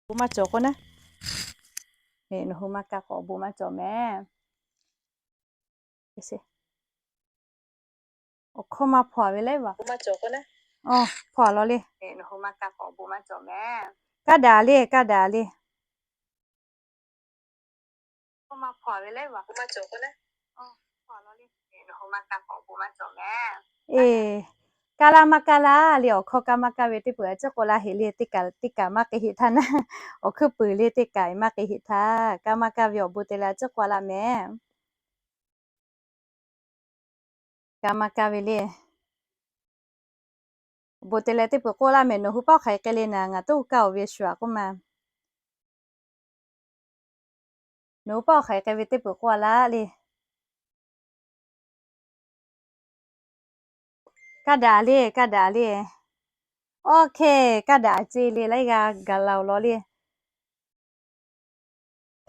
Bon maˇ cawˬ k'o naˉ, nawˬ hui maˇ kaˇ k'awꞈ bon maˇ cawˬ mehˍ. Awˬ hkawˇ maˇ hpaw ve le vaˬ. Hpaw law le. Kaˇ daꞈ le, kaˇ daꞈ le. Eˬ, kaˇ laˇ maˇ kaˇ laˇ le, awˬ hkawˇ kaˇ maˇ kaˇ ve teˇ peuˬ a ciˉ k'oˆ laˇ heꞈ le, teˇ kaꞈ maˇ k'ai heꞈ htaˇ naˉ, awˬ hkuiˉ puiˍ le teˇ kaꞈ maˇ k'ai heꞈ htaˇ, kaˇ maˇ kaˇ ve awˬ bon te leh a ciˉ k'oˆ laˇ mehˍ. Kaˇ maˇ kaˇ ve le. Bon te leh teˇ peuˬ k'oˆ laˇ mehˍ, nawˬ hui paˆ hk'aiˬ k'ai le naˍ, ngaˬ toˇ kaˇ-oˬ ve shuˍ aꞈ k'oˆ ma. Nawˬ hui paˆ hk'aiˬ k'ai ve teˇ peuˬ k'oˆ laˇ le. Kaˇ daꞈ le, kaˇ daꞈ le. Oˇ hk'e, kaˇ daꞈ ce le laiˉ g'aˇ gaˬ la-oˬ law le.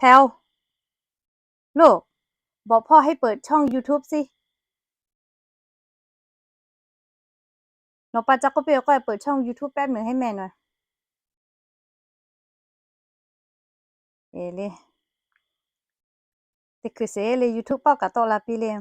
Hpehꞈ-oˬ, loˬ, bawꞈ hpawˇ heˆ peuˬ ช่อง YouTube สิ. Nawˬ pa ca k'oˆ piˇ-oˬ k'o, peuˬ ช่อง YouTube แป๊บหนึ่ง heˆ mehˍ nawˬ. Eˬ le, teˇ hkui sheˍ le, YouTube paˆ kaꞈ tawˆ la piˇ le.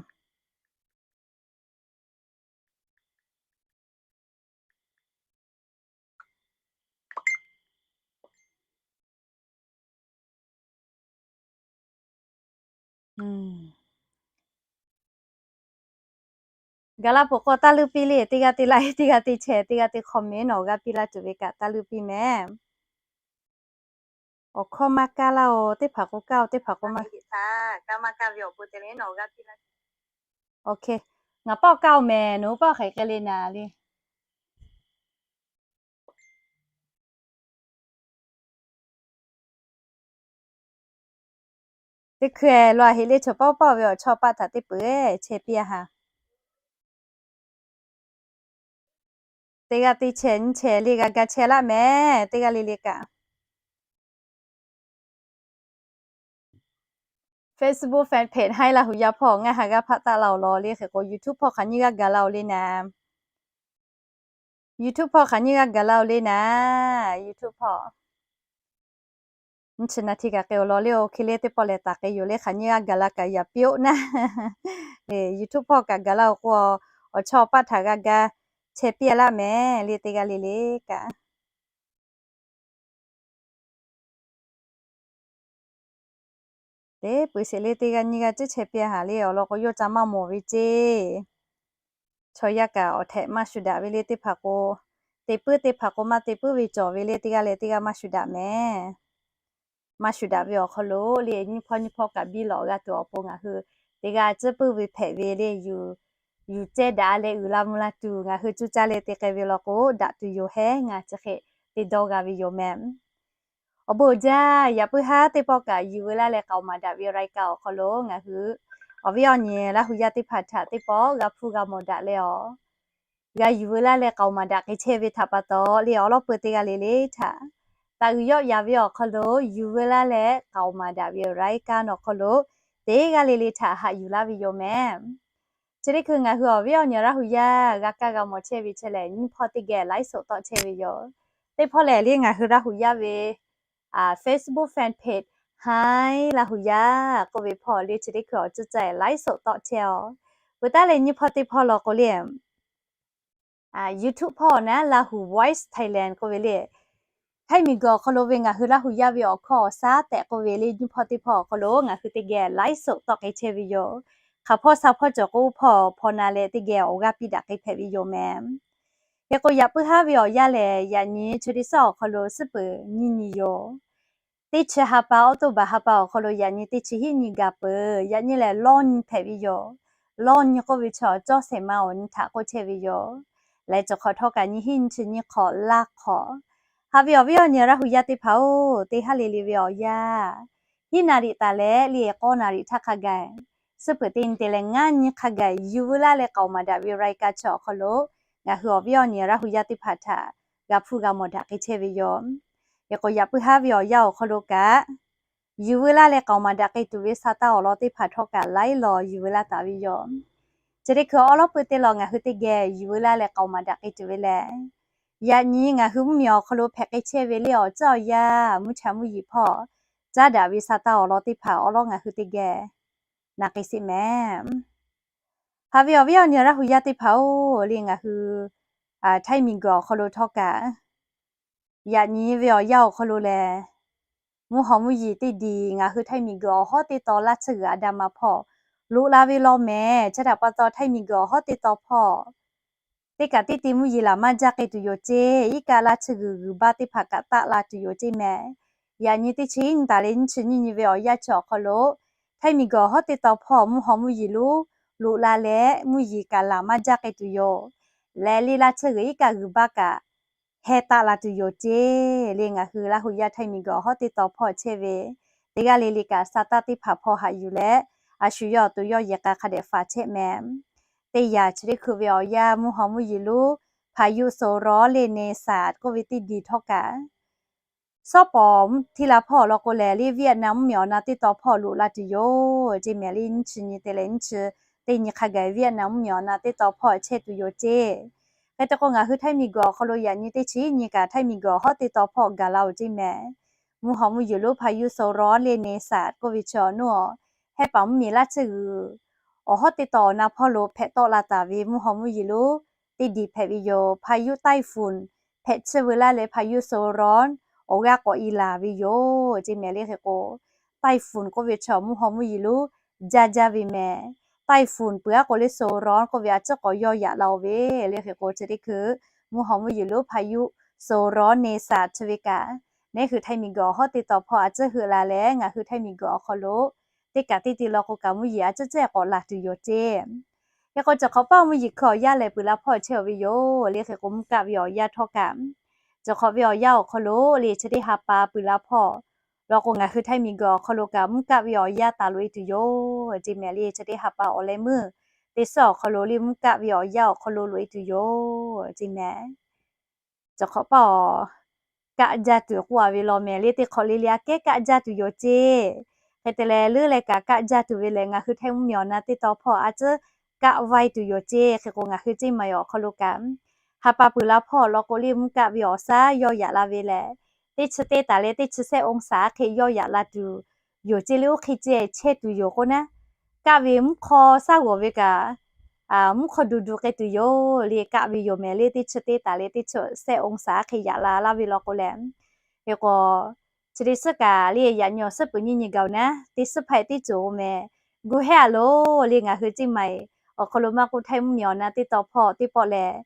Gaˬ la peuˬ k'o taˇ luˇ piˇ le, teˇ g'aˇ te laˇ, teˇ g'aˇ te chehˇ, teˇ g'aˇ te comment nawˬ g'a piˇ laˇ tuˬ ve kaꞈ taˇ luˇ piˇ mehˍ. Awˬ hkawˇ maˇ kaˇ laˇ-oˬ, teˇ hpaˍ k'o kaˇ-oˬ, teˇ hpaˍ k'o maˇ. Ngaˬ paˆ kaˇ-oˬ mehˍ, nawˬ hui paˆ hk'aiˬ k'ai le naˍ le. Teˇ hkui-eˬ lo a heꞈ le, chaw paˆ paˆ ve awˬ chawˇ paˆ htaꞈ teˇ peuˬ chehˇ piˇ-a haˍ. Teˇ g'aˇ te chehˇ nyi chehˇ le g'a ga chehˇ laˇ mehˍ, teˇ g'aˇ le le kaꞈ. Facebook fan page haˉ laˇ hui yaˇ hpawˇ ngaˬ ha g'a hpaˆ taˆ laˇ-oˬ law le, hk'e k'o YouTube hpawˇ hk'aˬ nyiˇ g'aˇ gaˬ la-oˬ le naˍ. YouTube hpawˇ hk'aˬ nyiˇ g'aˇ gaˬ la-oˬ le naˍ. YouTube hpawˇ nyi chi naˍ hti kaꞈ k'ai-oˬ law le, oˇ hk'e le teˇ pawˆ lehˬ taˍ k'ai yoˬ le, hk'aˬ nyiˇ g'aˇ gaˬ la kaꞈ yaꞈ piˇ-oˆ naˉ. YouTube hpawˇ kaꞈ gaˬ la-oˬ k'o, awˬ chawˇ paˆ htaꞈ g'a ga chehˇ piˇ-a laˇ mehˍ le, teˇ g'aˇ le le kaꞈ. Teˇ peuˬ sheˍ le, teˇ g'aˇ nyiˇ g'aˇ ciˉ chehˇ piˇ-a haˍ le, awˬ lawn k'o yawˇ ca maˇ mawˬ ve ceˇ. Chaw yaˇ kaꞈ awˬ htehꞈ maˇ shuˍ daꞈ ve le, teˇ hpaˍ k'o te puiˉ, teˇ hpaˍ k'o maˇ te puiˉ ve cawˬ ve le, teˇ g'aˇ leh teˇ g'aˇ maˇ shuˍ daꞈ mehˍ. Maˇ shuˍ daꞈ ve awˬ hk'aw lo le, nyiˇ hpawˇ nyiˇ hpawˇ kaꞈ biˇ lawꞈ g'a tuˬ awˬ pon ngaˬ hui teˇ g'aˇ ciˉ puiˉ ve hpehꞈ ve le, yuˬ, yuˬ cehˇ daꞈ leh uiˍ la mvuh la tuˬ ngaˬ hui cuˇ caˇ leh te k'ai ve law k'o, daꞈ tuˬ yoˬ hehˉ ngaˬ chi hk'e te dawˇ g'a ve yoˬ mehˍ. Awˬ bon uiˍ jaˇ, yaꞈ puiˉ haˉ teˇ pawˆ kaꞈ yuˬ veu laˇ leh k'aoˍ maˍ daꞈ ve รายการ awˬ hk'aw lo ngaˬ hui awˬ viˉ awˬ nyi Laˇ hu yaˇ teˇ hpaˍ htaꞈ teˇ pawˆ g'a hpuˇ g'a mawˬ daꞈ leh awˬ g'a yuˬ veu laˇ leh k'aoˍ maˍ daꞈ k'ai chehˇ ve htaꞈ pa taw le, awˬ lawn peu teˇ g'aˇ le le htaꞈ taˍ uiˍ yawˆ yan ve awˬ hk'aw lo yuˬ veu laˇ leh k'aoˍ maˍ daꞈ ve รายการ awˬ hk'aw lo teˇ g'aˇ le le htaꞈ haꞈ yuˬ laˇ ve yoˬ mehˍ. Chi teˇ hkui ngaˬ hui awˬ viˉ awˬ nyi Laˇ hu yaˇ g'a kaˇ g'a mawˬ chehˇ ve chehˇ lehˬ, nyiˇ hpawˇ teˇ geh ไลฟ์สด tawˆ chehˇ ve yoˬ. Teˇ hpawˇ lehˬ le ngaˬ hui Laˇ hu yaˇ ve Facebook fan page haˉ Laˇ hu yaˇ k'oˆ ve hpawˇ le chi teˇ hkui awˬ cuˇ caˇ ไลฟ์สด tawˆ chehˇ-oˬ. Peuˬ taˉ leh nyiˇ hpawˇ teˇ hpawˇ law k'o le YouTube hpawˇ naˉ Laˇ hu Voice Thailand k'oˆ ve le, htaiˇ miˬguiˬ awˬ hk'aw lo ve ngaˬ hui Laˇ hu yaˇ ve awˬ hkawˇ awˬ shaˉ tehꞈ k'oˆ ve le, nyiˇ hpawˇ teˇ hpawˇ awˬ hk'aw lo ngaˬ hui teˇ geh ไลฟ์สด tawˆ k'ai chehˇ ve yoˬ. Hk'aˬ hpawˇ sha hpawˇ cawˬ k'o, oˇ hpawˇ hpaw na leh teˇ geh awˬ g'aˇ piˇ daꞈ k'ai hpehꞈ ve yoˬ mehˍ. Hk'e k'o yaꞈ puiˉ haˉ ve awˬ yanˇ lehˬ, yaꞈ nyi chi teˇ suhˉ awˬ hk'aw lo suhˉ peuˬ nyiˇ nyi yoˬ. Teˇ chi ha pa, October ha pa awˬ hk'aw lo yaꞈ nyi teˇ chi hiˆ nyi gaˬ peuˬ. Yaꞈ nyi lehˬ lawˇ nyi hpehꞈ ve yoˬ. Lawˇ nyi k'oˆ ve chaw cawˇ shehˍ ma awˬ nyi htaꞈ k'oˆ chehˇ ve yoˬ. Leh cawˬ hk'awꞈ htawˇ kaꞈ nyiˇ hiˆ nyi chi nyiˇ hk'awꞈ laˇ hk'awꞈ. Haꞈ ve awˬ viˉ awˬ nyi Laˇ hu yaˇ teˇ hpaˍ-oˬ, teˇ haˉ le le ve awˬ yanˇ, hiˉ naˍ riˍ taˍ leh le k'awˇ naˍ riˍ htaˇ hk'a gaˬ, suhˉ peuˬ teˇ nyi te leh ngaˇ nyi hk'a gaˬ yuˬ veu laˇ leh k'aoˍ maˍ daꞈ ve รายการ chi awˬ hk'aw lo ngaˬ hui awˬ viˉ awˬ nyi Laˇ hu yaˇ teˇ hpaˍ htaꞈ g'a hpuˇ g'a mawˬ daꞈ k'ai chehˇ ve yoˬ. Hk'e k'o yaꞈ puiˉ haˉ ve awˬ yanˇ awˬ hk'aw lo kaꞈ yuˬ veu laˇ leh k'aoˍ maˍ daꞈ k'ai tuˬ ve sa taˇ awˬ lawn teˇ hpaˍ htawˇ kaꞈ laiˉ law yuˬ veu laˇ taˍ ve yoˬ. Chi teˇ hkui awˉ lawˉ pui teˇ law ngaˬ hui teˇ geh yuˬ veu laˇ leh k'aoˍ maˍ daꞈ k'ai tuˬ ve lehˬ, Yaꞈ nyi ngaˬ hui mvuhˇmiˬ awˬ hk'aw lo hpehꞈ k'ai chehˇ ve le awˬ tcuhˉ awˬ yanˇ, mvuhˇ cha mvuhˇ yeˬ hpawˇ caˉ daꞈ ve sa taˇ awˬ lawn teˇ hpaˍ awˉ lawˉ ngaˬ hui teˇ geh na k'ai sheˍ mehˍ. Haꞈ ve awˬ viˉ awˬ nyi Laˇ hu yaˇ teˇ hpaˍ-oˬ, le ngaˬ hui Htaiˇ miˬguiˬ awˬ hk'aw lo htawˇ kaꞈ, yaꞈ nyi ve awˬ yanˇ awˬ hk'aw lo lehˬ, mvuhˇ haw mvuhˇ yeˬ teˇ diˬ ngaˬ hui Htaiˇ miˬguiˬ awˬ hawˉ teˇ taw laˇ tsuhˇ g'uiˬ a da ma hpawˇ loꞈ la ve law mehˍ. Chi htaꞈ pa taw Htaiˇ miˬguiˬ awˬ hawˉ teˇ taw hpawˇ teˇ kaꞈ teˇ te mvuhˇ yeˬ laˬ maˇ jaˇ k'ai tuˬ yoˬ ceˇ. Iˉ kaˆ laˇ tsuhˇ g'uiˬ g'uiˬ baˆ teˇ hpaˍ kaꞈ taˆ la tuˬ yoˬ ceˇ mehˍ. Yaꞈ nyi teˇ chi nyiˇ taˍ leh nyiˇ chi nyiˇ nyi ve awˬ yanˇ chi awˬ hk'aw lo, Htaiˇ miˬguiˬ awˬ hawˉ teˇ taw hpawˇ mvuhˇ haw mvuhˇ yeˬ lonˉ loꞈ la leh mvuhˇ yeˬ kaꞈ laˬ maˇ jaˇ k'ai tuˬ yoˬ. Leh le laˇ tsuhˇ g'uiˬ iˉ kaˆ g'uiˬ baˆ kaꞈ heh taˆ la tuˬ yoˬ ceˇ. Le ngaˬ hui Laˇ hu yaˇ Htaiˇ miˬguiˬ awˬ hawˉ teˇ taw hpawˇ chehˇ ve teˇ g'aˇ le le kaꞈ sa taˇ teˇ hpaˍ hpawˇ haꞈ yuˬ leh, a shu yawˇ awˬ to yawˇ yehˬ k'a hk'a dehꞈ faˍ chehˇ mehˍ. Teˇ yanˇ chi teˇ hkui ve awˬ yanˇ mvuhˇ haw mvuhˇ yeˬ lonˉ hpaˍ yuˆ so rawˉ le ne saˍ k'oˆ ve teˇ diˬ htawˇ kaꞈ, sawˉ pawˍ mvuhˇ hti la hpawˇ awˬ lawn k'o lehˬ, le Vietnam mvuhˇmiˬ awˬ na teˇ taw hpawˇ loꞈ la tuˬ yoˬ ceˇ mehˍ. Le nyiˇ chi nyi te leh nyiˇ chi teˇ nyi hk'a gaˬ Vietnam mvuhˇmiˬ awˬ na teˇ taw hpawˇ chehˇ tuˬ yoˬ ceˇ. Hk'e te k'o, ngaˬ hui Htaiˇ miˬguiˬ awˬ hk'aw lo yaꞈ nyi teˇ chi nyi kaꞈ Htaiˇ miˬguiˬ awˬ hawˉ teˇ taw hpawˇ gaˬ la-oˬ ceˇ mehˍ. Mvuhˇ haw mvuhˇ yeˬ lonˉ hpaˍ yuˆ so rawˉ le ne saˍ k'oˆ ve chi awˬ nuˇ a, heh paˍ mvuhˇmiˬ laˇ tsuhˇ g'uiˬ awˬ hawˉ teˇ taw awˬ na hpawˇ lo hpehꞈ tawˆ la taˍ ve mvuhˇ haw mvuhˇ yeˬ lonˉ teˇ diˬ hpehꞈ ve yoˬ. Hpaˍ yuˆ Taiˍ funˍ hpehꞈ tsuhˇ veu laˇ leh hpaˍ yuˆ so rawˉ awˬ g'aˇ k'awꞈ e laˬ ve yoˬ ceˇ mehˍ. Le hk'e k'o, Taiˍ funˍ k'oˆ ve chi mvuhˇ haw mvuhˇ yeˬ lonˉ jaˇ jaˇ ve mehˍ. Taiˍ funˍ peuˬ aˉ k'o le so rawˉ k'oˆ ve a tcuhˉ k'awꞈ yawˇ yaꞈ la-oˬ ve. Le hk'e k'o, chi teˇ hkui mvuhˇ haw mvuhˇ yeˬ lonˉ hpaˍ yuˆ so rawˉ ne saˍ chi ve kaꞈ, neˉ hui Htaiˇ miˬguiˬ awˬ hawˉ teˇ taw hpawˇ a tcuhˉ heuˆ la leh ngaˬ hui Htaiˇ miˬguiˬ awˬ hk'aw lo teˇ kaꞈ teˇ te law k'o kaꞈ mvuhˇ yeˬ a tcuhˉ cehˇ k'awꞈ laˬ tuˬ yoˬ ceˇ. Hk'e k'o, cawˬ hk'awꞈ paˆ mvuhˇ yeˬ hkui awˬ yanˇ lehˬ peuˬ la hpawˇ chehˇ-oˬ ve yoˬ. Le hk'e k'o, mvuhˇ kaˆ ve awˬ yanˇ htawˇ kaꞈ, cawˬ hk'awꞈ ve awˬ yanˇ awˬ hk'aw lo le chi teˇ ha pa peuˬ la hpawˇ law k'o, ngaˬ hui Htaiˇ miˬguiˬ awˬ hk'aw lo kaꞈ mvuhˇ kaˆ ve awˬ yanˇ taˍ loꞈ e tuˬ yoˬ ceˇ mehˍ. Le chi teˇ ha pa awˬ leh meuˇ teˇ suhˉ awˬ hk'aw lo le mvuhˇ kaˆ ve awˬ yanˇ awˬ hk'aw lo loꞈ e tuˬ yoˬ ceˇ mehˍ. Cawˬ hk'awꞈ paˆ awˬ kaˆ jaˇ tuˬ k'oˆ a ve law mehˍ. Le teˇ hk'awꞈ le le aꞈ kehˉ kaˆ jaˇ tuˬ yoˬ ceˇ. Hk'e te leh, leuˉ leh kaꞈ kaˆ jaˇ tuˬ ve lehˬ, ngaˬ hui Htaiˇ mvuhˇmiˬ awˬ na teˇ taw hpawˇ a tcuhˉ kaˆ vaiˇ tuˬ yoˬ ceˇ. Hk'e k'o, ngaˬ hui ceˇ ma awˬ hk'aw lo kaꞈ, ha pa peuˬ la hpawˇ law k'o le mvuhˇ kaˆ ve awˬ shaˉ yawˇ yaꞈ la ve lehˬ, teˇ chi teˇ taˍ leh teˇ chi sehˆ oˇ shaˍ hk'e yawˇ yaꞈ la tuˬ yoˬ ceˇ. Le oˇ hk'e ceh chehˇ tuˬ yoˬ k'o naˉ, kaˆ ve mvuhˇ hk'aw shaˉ g'awˬ ve kaꞈ, mvuhˇ hk'aw duˬ duˬ k'ai tuˬ yoˬ le kaˆ ve yoˬ mehˍ. Le teˇ chi teˇ taˍ leh teˇ chi sehˆ oˇ shaˍ hk'e yaꞈ la laˇ ve law k'o lehˬ, hk'e k'o, chi teˇ suhˉ kaꞈ le yaꞈ nyi awˬ suhˉ peuˬ nyiˇ nyi gaˬ-oˬ naˉ, teˇ suhˉ hpaˆ teˇ cawˬ-oˬ mehˍ. Gu hehˉ a loˬ le ngaˬ hui ceˇ ma awˬ hk'aw lo maˇ k'oˆ, Htaiˇ mvuhˇmiˬ awˬ na teˇ taw hpawˇ teˇ pawˆ lehˬ,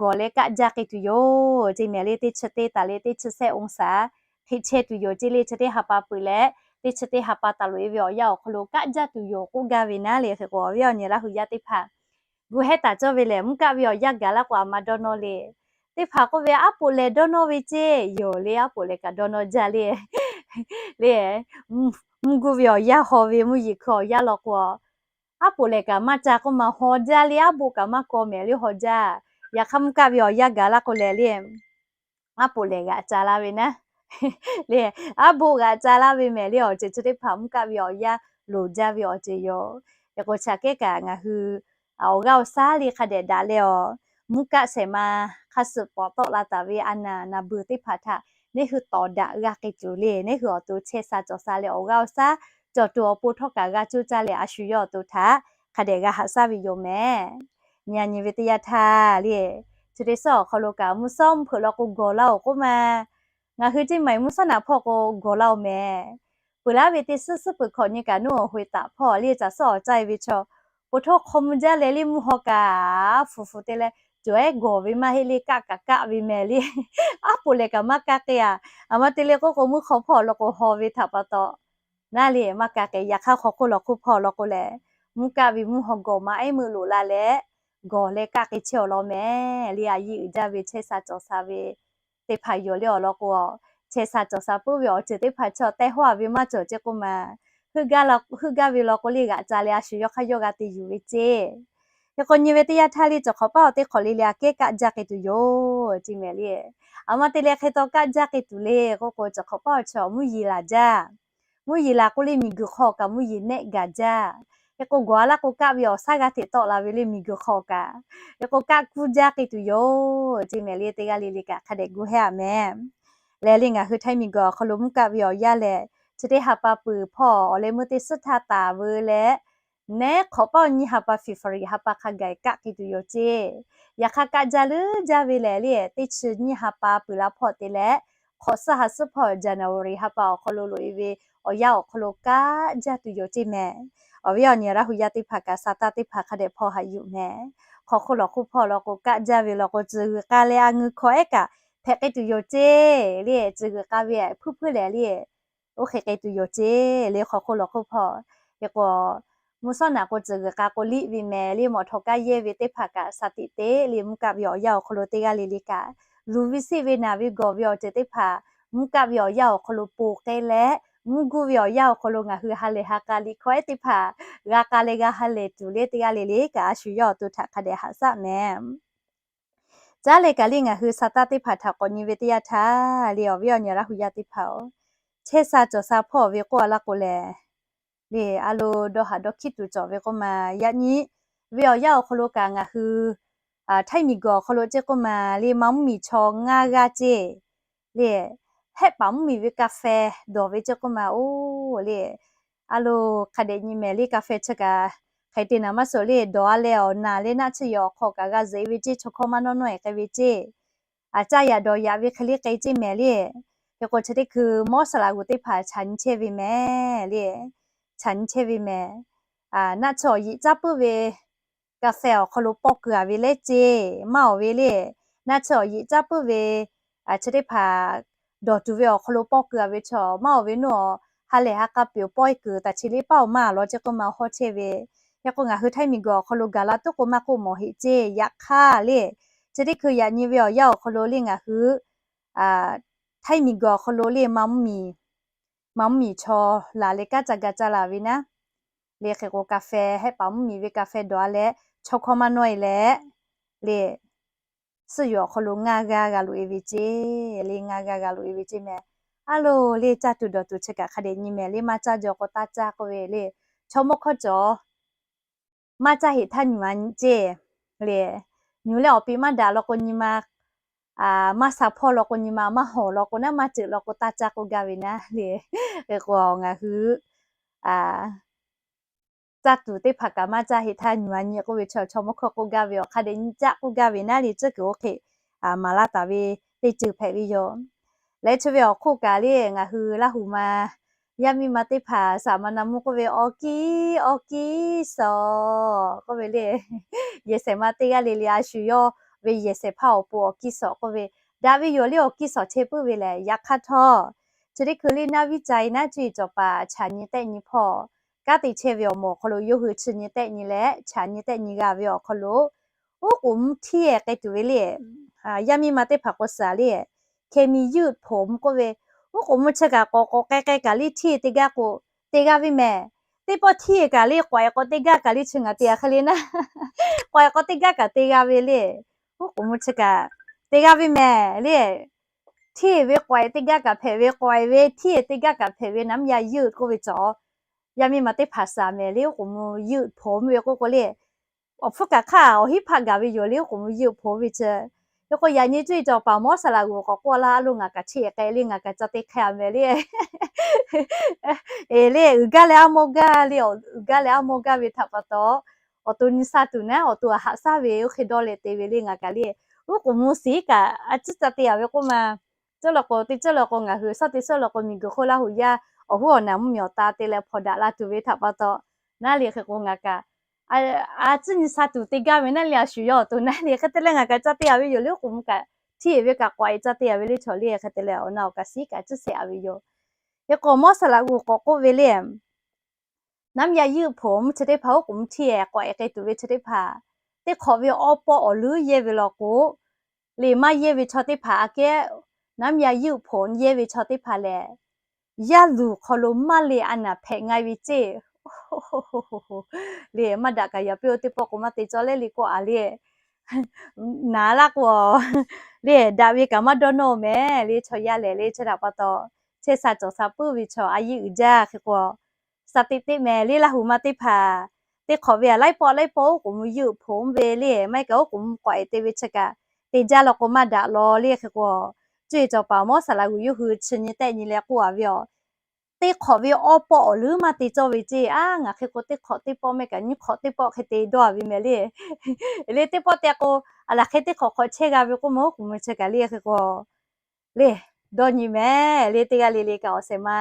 gawˬ leh kaˆ jaˇ k'ai tuˬ yoˬ ceˇ mehˍ. Le teˇ chi teˇ taˍ leh teˇ chi sehˆ oˇ shaˍ hk'e chehˇ tuˬ yoˬ ceˇ. Le chi teˇ ha pa peuˬ leh teˇ chi teˇ ha pa taˍ loꞈ e ve awˬ yanˇ awˬ hk'aw lo kaˆ jaˇ tuˬ yoˬ k'oˆ gaˇ ve naˉ le. Hk'e k'o, awˬ viˉ awˬ nyi Laˇ hu yaˇ teˇ hpaˍ, gu hehˉ taˍ cawˇ ve lehˬ, mvuhˇ kaˆ ve awˬ yanˇ gaˬ laˇ k'o, aˬ ma dawˇ nawˇ le. Teˇ hpaˍ k'oˆ ve, Aˉ poꞈ lehˬ dawˇ nawˇ ve ceˇ yoˬ le. Aˉ poꞈ lehˬ kaꞈ dawˇ nawˇ jaˇ le. Le, mvuhˇ gu ve awˬ yanˇ haw ve mvuhˇ yeˬ hkui awˬ yanˇ law k'o, aˉ poꞈ lehˬ kaꞈ maˇ ca k'oˆ ma haw jaˇ le. Aˉ poꞈ kaꞈ maˇ kaw mehˍ le haw jaˇ. Yaꞈ hk'aˇ mvuhˇ kaˆ ve awˬ yanˇ gaˬ laˇ k'o lehˬ le, aˉ poꞈ lehˬ g'aꞈ ca laˇ ve naˉ le, aˉ poꞈ g'aꞈ ca laˇ ve mehˍ le. Awˬ ceuˬ chi teˇ hpaˍ mvuhˇ kaˆ ve awˬ yanˇ loˍ jaˇ ve awˬ ceuˬ yoˬ. Hk'e k'o, chi aꞈ kehˉ kaꞈ ngaˬ hui awˬ g'aˇ awˬ shaˉ le hk'a dehꞈ daꞈ leh awˬ, mvuhˇ kaˆ shehˍ ma hk'a suhˍ pawˍ tawˆ la taˍ ve a naˍ naˍ beuˬ teˇ hpaˍ htaꞈ neˉ hui tawˍ daꞈ g'a k'ai tuˬ le, neˉ hui awˬ to chehˇ sha cawˬ sha leh awˬ g'aˇ awˬ shaˉ cawˬ tuˬ awˬ pon htawˇ kaꞈ g'a coˇ caˇ leh a shu yawˇ awˬ to htaꞈ hk'a dehꞈ g'a haꞈ shaˉ ve yoˬ mehˍ. Nyi a nyi ve teˇ yanˇ htaˇ le, chi teˇ suhˉ awˬ hk'aw lo kaꞈ mvuhˇ shawˉ mvuhˇ hpeuꞈ law k'o gawˬ laˇ-oˬ k'oˆ ma. Ngaˬ hui ceˇ ma mvuhˇ shawˉ naꞈ hpawˇ k'o gawˬ laˇ-oˬ mehˍ. Peuˬ laˇ ve teˇ suhˉ suhˉ peuˬ hkawꞈ nyi kaꞈ nuˇ awˬ hoꞈ taˍ hpawˇ le caˬ suhˉ awˬ caˇ e ve chaw, po htawˇ hk'aw mvuh jaˇ leh le mvuhˇ haw kaꞈ fuˍ fuˍ te leh, cawˬ ehˉ gawˬ ve maˇ heˆ le kaˆ kaꞈ kaˆ ve mehˍ le. Aˉ poꞈ lehˬ kaꞈ maˇ kaˆ k'ai a. Aˬ ma te le k'oˆ k'o, mvuhˇ hk'aw hpawˇ law k'o haw ve htaꞈ pa taw naˉ le maˇ kaˆ k'ai. Yaꞈ hk'aˇ hk'aw hk'oˆ law hk'oˆ hpawˇ law k'o lehˬ, mvuhˇ kaˆ ve mvuhˇ haw gawˬ ma ehˉ meuˆ loꞈ la leh, gawˬ leh kaˆ k'ai chehˇ awˬ lawn mehˍ le. A yiˇ uiˍ jaˇ ve chehˇ sha cawˬ sha ve teˇ hpaˍ yoˬ le awˬ lawn k'o, chehˇ sha cawˬ sha puiˉ ve awˬ ceuˬ teˇ hpaˍ chaw tehˇ hawˉ a ve maˇ cawˬ ceˇ k'oˆ ma. Heuˆ gaˇ ve lawˬ k'o le g'aꞈ ca leh a shu yawˇ hk'aˇ yawˇ g'a te yuˬ ve ceˇ. Hk'e k'o, nyi ve teˇ yanˇ htaˇ le cawˬ hk'awꞈ paˉ awˬ teˇ hk'awꞈ le le aꞈ kehˉ kaˆ jaˇ k'ai tuˬ yoˬ ceˇ mehˍ le. Aˬ ma te leh hk'e taw kaˆ jaˇ k'ai tuˬ le k'oˆ k'o, cawˬ hk'awꞈ paˉ awˬ chaw mvuhˇ yeˬ laˬ jaˇ. Mvuhˇ yeˬ laˬ k'o le miˬguiˬ hk'aw kaꞈ mvuhˇ yeˬ nehˆ gaˬ jaˇ. Hk'e k'o, gawˬ a laˇ k'o, kaˆ ve awˬ shaˉ g'aˇ hteꞈ tawˆ la ve le miˬguiˬ hk'aw kaꞈ, hk'e k'o, kaˆ kuˇ jaˇ k'ai tuˬ yoˬ ceˇ mehˍ le. Teˇ g'aˇ le le kaꞈ hk'a dehꞈ gu hehˉ a mehˍ. Lehˬ le, ngaˬ hui htaiˇ miˬguiˬ awˬ hk'aw lo mvuhˇ kaˆ ve awˬ yanˇ lehˬ, chi teˇ ha pa peuˬ hpawˇ awˬ leh meuˇ teˇ suhˉ htaˇ taˍ veu leh, neˉ hk'awꞈ paˆ awˬ nyiˇ ha pa February ha pa hk'a gaˬ kaˆ k'ai tuˬ yoˬ ceˇ. Yaꞈ hk'aˇ, kaˆ jaˇ leuˉ jaˇ ve lehˬ le, teˇ chi nyiˇ ha pa peuˬ la hpawˇ te leh, hk'awꞈ suhˉ ha suhˉ hpawˇ January ha pa awˬ hk'aw lo loꞈ e ve awˬ yanˇ awˬ hk'aw lo kaˆ jaˇ tuˬ yoˬ ceˇ mehˍ. Awˬ viˉ awˬ nyi Laˇ hu yaˇ teˇ hpaˍ kaꞈ sa taˇ teˇ hpaˍ hk'a dehꞈ hpawˇ haꞈ yuˬ mehˍ. Hk'aw hk'oˆ lawˬ hk'oˆ hpawˇ law k'o, kaˆ jaˇ ve law k'o, tcuh g'uiˬ k'a leh a ngeu hkawꞈ ehˉ kaꞈ hpehꞈ k'ai tuˬ yoˬ ceˇ le. Tcuh g'uiˬ k'a ve hpuiˇ hpuiˇ lehˬ le, oˇ hk'e k'ai tuˬ yoˬ ceˇ le. Hk'aw hk'oˆ lawˬ hk'oˆ hpawˇ, hk'e k'o, mvuhˇ shawˉ naꞈ k'o, tcuh g'uiˬ k'a k'o liˇ ve mehˍ le. Mawˬ htawnˍ kaˇ yehˇ ve teˇ hpaˍ kaꞈ sa tiꞈ te le, mvuhˇ kaˆ ve awˬ yanˇ awˬ hk'aw lo teˇ g'aˇ le le kaꞈ, luˬ ve seˆ ve naˬ ve gawˬ ve awˬ ceuˬ teˇ hpaˍ mvuhˇ kaˆ ve awˬ yanˇ awˬ hk'aw lo ponˬ k'ai leh, mvuhˇ guˇ ve awˬ yanˇ awˬ hk'aw lo ngaˬ hui ha lehˬ ha k'a liꞈ hkawꞈ ehˉ teˇ hpaˍ g'a k'a leh g'a ha lehˬ tuˬ le. Teˇ g'aˇ le le kaꞈ a shu yawˇ awˬ to htaꞈ hk'a dehꞈ haꞈ shaˆ mehˍ. Caˉ leh kaꞈ le, ngaˬ hui sa taˇ teˇ hpaˍ htaꞈ k'awꞈ nyi ve teˇ yanˇ htaˇ le, awˬ viˉ awˬ nyi Laˇ hu yaˇ teˇ hpaˍ-oˬ, chehˇ sha cawˬ sha hpawˇ ve k'oˆ a laˇ k'o lehˬ, le, a lo dawˇ haˍ dawˇ hkiˉ tuˬ cawˬ ve k'oˆ ma. Yaꞈ nyi ve awˬ yanˇ awˬ hk'aw lo kaꞈ ngaˬ hui htaiˇ miˬguiˬ awˬ hk'aw lo ceˇ k'oˆ ma le, maˇ mvuhˇ miˬ chaw ngaˇ g'aˇ ceˇ le, hehˆ paˍ mvuhˇ miˬ ve ka feh dawˬ ve ceˇ k'oˆ ma. Oˇ le, a lo hk'a dehꞈ nyi mehˍ le, ka feh chi kaꞈ hk'e te naˍ maˇ suh le, dawˬ a leh awˬ naˬ le naˆ tsuhˇ yaꞈ awˬ hk'aw kaꞈ g'a zuhꞈ e ve ceˇ, chaw hkawˇ maˇ nawˇ nawˇ e k'ai ve ceˇ. A caˇ yaꞈ dawˬ yaꞈ ve hk'e le k'ai ceˇ mehˍ le. Hk'e k'o, chi teˇ hkui mawˇ saˍ laꞈ g'uˬ teˇ hpaˍ chaꞈ nyi chehˇ ve mehˍ le. Chaꞈ nyi chehˇ ve mehˍ. Naˆ tsuhˇ awˬ yeꞈ caˉ puiˉ ve ka feh awˬ hk'aw lo pawˆ keu a ve leh ceˇ, maˇ awˬ ve le, naˆ tsuhˇ awˬ yeꞈ caˉ puiˉ ve chi teˇ hpaˍ dawˬ tuˬ ve awˬ hk'aw lo pawˆ keu a ve chaw maˇ awˬ ve nuˇ awˬ, ha lehˬ ha k'a peuˬ pawehˇ kuiˬ taˍ chi le paˇ awˬ maˇ lawˬ ceˇ k'oˆ ma hawˇ chehˇ ve. Hk'e k'o, ngaˬ hui htaiˇ miˬguiˬ awˬ hk'aw lo gaˬ la tuˉ k'o maˇ k'oˆ mawˬ heˆ ceˇ. Yaꞈ hk'aˇ le, chi teˇ hkui yaꞈ nyi ve awˬ yanˇ awˬ hk'aw lo le ngaˬ hui htaiˇ miˬguiˬ awˬ hk'aw lo le maˇ mvuhˇ miˬ, maˇ mvuhˇ miˬ chaw laˬ leh kanˉ ca ga ca laˬ ve naˉ le. Hk'e k'o, ka feh hehˆ paˍ mvuhˇ miˬ ve ka feh dawˬ a leh chaw hkawˇ maˇ nawˇ e leh le, suhˆ yuˬ awˬ hk'aw lo ngaˇ g'aˇ g'a loꞈ e ve ceˇ le, ngaˇ g'aˇ g'a loꞈ e ve ceˇ mehˍ. A lo le, caˇ tuˬ dawˬ tuˬ chi kaꞈ hk'a dehꞈ nyi mehˍ le, maˇ caˇ jaw k'o taˇ caˇ k'oˆ ve le, chaw mawˇ hkawˇ cawˬ maˇ caˇ heꞈ htaˇ nyuˬ a nyi ceˇ le. Nyuˬ leh awˬ piˍ maˇ daꞈ law k'o nyi ma, maˇ sha hpawˇ law k'o nyi ma, maˇ hawˍ law k'o naˉ maˇ ceuˬ law k'o taˇ caˇ k'oˆ gaˇ ve naˉ le. Hk'e k'o, ngaˬ hui caˇ tuˬ teˇ hpaˍ kaꞈ maˇ caˇ heꞈ htaˇ nyuˬ a nyi k'oˆ ve chaw, chaw mawˇ hkawˇ k'oˆ gaˇ ve awˬ hk'a dehꞈ nyi caˆ k'oˆ gaˇ ve naˉ le, tcuhˉ kuiˬ oˇ hk'e maˍ laˇ taˍ ve teˇ ceuˬ hpehꞈ ve yoˬ. Leh chi ve awˬ hk'oˆ kaꞈ le, ngaˬ hui Laˇ hu ma yaˇ miˇ ma teˇ hpaˍ saˍ ma na mvuhˇ k'oˆ ve, awˬ kiˇ awˬ kiˇ suhˍ k'oˆ ve le. Yehˬ shehˍ ma teˇ g'aˇ le le a shu yawˇ ve yehˬ shehˍ hpaˇ awˬ pon awˬ kiˇ suhˍ k'oˆ ve, daꞈ ve yoˬ le. Awˬ kiˇ suhˍ chehˇ puiˉ ve lehˬ, yaꞈ hk'aˇ htawˇ chi teˇ hkui le naˆ viˉ ca e naˉ cuˇ yiˍ cawˬ paˍ chaꞈ nyi tehˆ nyi hpawˇ kanˉ te chehˇ ve awˬ moˍ awˬ hk'aw lo yawˇ hui chi nyi tehˆ nyi leh chaꞈ nyi tehˆ nyi g'a ve awˬ hk'aw lo, oˉ k'oˍ mvuhˇ htiˇ e k'ai tuˬ ve le. Yaˇ miˇ ma teˇ hpaˍ k'o suhˍ le, เคมียืดผม k'oˆ ve, oˉ k'oˍ mvuhˇ chi kaꞈ k'awꞈ k'awꞈ k'ai k'ai kaꞈ le htiˇ e te gaˇ k'o, te g'a ve mehˍ. Teˇ pawˆ htiˇ e kaꞈ le k'awꞈ e k'awꞈ te gaˇ kaꞈ le chi ngaˬ te a hk'e le naˉ, k'awꞈ e k'awꞈ te gaˇ kaꞈ te g'a ve le. Oˉ k'oˍ mvuhˇ chi kaꞈ te g'a ve mehˍ le. Htiˇ e ve k'awꞈ e teˇ gaˇ kaꞈ hpehꞈ ve, k'awꞈ e ve htiˇ e teˇ gaˇ kaꞈ hpehꞈ ve น้ำยายืด k'oˆ ve cawˬ. Yaˇ miˇ ma teˇ hpaˍ suhˍ mehˍ le, oˉ k'oˍ mvuhˇ ยืดผม ve k'oˆ k'o le, awˬ hpfuhˇ kaꞈ hk'aˇ awˬ hinˉ hpaˆ gaˬ ve yoˬ le, oˉ k'oˍ mvuhˇ ยืดผม ve chi. Hk'e k'o, yaꞈ nyi cuˇ yiˍ cawˬ paˍ mawˇ saˍ laꞈ g'uˬ k'awꞈ k'oˆ laˇ, a lo ngaˬ kaꞈ htiˇ e k'ai le, ngaˬ kaꞈ ca te hk'e a mehˍ le. Eˬ le, uiˍ gaˇ leh aˉ mawˇ gaˇ le, uiˍ gaˇ leh aˉ mawˇ gaˇ ve htaꞈ pa taw, awˬ to nyi sha tuˬ naˉ awˬ to a haꞈ shaˉ ve oˇ hk'e dawˇ leh te ve le ngaˬ kaꞈ le. Oˉ k'oˍ mvuhˇ shiˍ kaꞈ a ciˉ ca te a ve k'oˆ ma, cawˇ law k'o teˇ cawˇ law k'o ngaˬ hui shaˉ teˇ shaˉ law k'o miˬguiˬ hk'oˆ Laˇ hu yaˇ awˬ huˉ awˬ naˬ mvuhˇ miˬ awˬ ta te leh hpawnˬ daꞈ la tuˬ ve htaꞈ pa taw, naˉ le hk'e k'o ngaˬ kaꞈ a ciˉ nyi sha tuˬ te gaˇ ve naˉ le, a shu yawˇ awˬ to naˉ le hk'e te leh ngaˬ kaꞈ ca te a ve yoˬ le. Oˉ k'oˍ mvuhˇ kaꞈ htiˇ e ve kaꞈ k'awꞈ e ca te a ve le chaw le hk'e te leh awˬ na awˬ kaꞈ shiˉ kaꞈ ciˉ shehˍ a ve yoˬ. Hk'e k'o mawˇ saˍ laꞈ g'uˬ k'awꞈ k'oˆ ve le, น้ำยายืดผม chi teˇ hpaˍ oˉ k'oˍ mvuhˇ htiˇ e k'awꞈ e k'ai tuˬ ve chi teˇ hpaˍ, teˇ hk'awꞈ ve awˬ pawˆ awˬ leuˉ yehˇ ve law k'o, le maˇ yehˇ ve chaw teˇ hpaˍ aꞈ kehˉ น้ำยายืดผม yehˇ ve chaw teˇ hpaˍ lehˬ, yaˇ luˬ hk'aw lo maˇ le a naˍ hpehꞈ nga ve ceˇ. Le maˇ daꞈ kaꞈ yaꞈ piˇ oˇ teˇ pawˆ k'o maˇ te cawˇ leh le k'oˆ a le. Naˍ laˇ k'o, le daꞈ ve kaꞈ maˇ dawˇ nawˇ mehˍ le chaw yaˇ lehˬ le. Chi htaꞈ pa taw, chehˇ sha cawˬ sha puiˉ ve chaw a yeˇ uiˍ jaˇ hk'e k'o, sha teꞈ teꞈ mehˍ le Laˇ hu ma teˇ hpaˍ teˇ hk'awꞈ ve a laiˉ pawˆ laiˉ pawˆ oˉ k'oˍ mvuh yeuˆ hpoˍ ve le, maˇ heˆ kaꞈ oˉ k'oˍ mvuh k'awꞈ-e te ve chi kaꞈ te jaˇ law k'o maˇ daꞈ law le. Hk'e k'o, cuˇ yiˍ cawˬ paˍ mawˇ saˍ laꞈ g'uiˬ yawˇ hui chi nyi tehˆ nyi leh k'oˆ-a ve a, teˇ hk'awꞈ ve awˇ pawˆ awˬ leuˉ maˇ te cawˇ ve ceˇ. A, ngaˬ hk'e k'o teˇ hk'awꞈ teˇ pawˆ mehˆ kaꞈ nyiˇ hk'awꞈ teˇ pawˆ hk'e te dawˇ-a ve mehˍ le. Le teˇ pawˆ te k'o, a laˬ hk'e teˇ hk'awꞈ hk'awꞈ chehˇ g'a ve k'oˆ ma oˉ k'oˍ mvuh chi kaꞈ le. Hk'e k'o, le dawˇ nyi mehˍ le. Teˇ g'aˇ le le kaꞈ awˬ shehˍ ma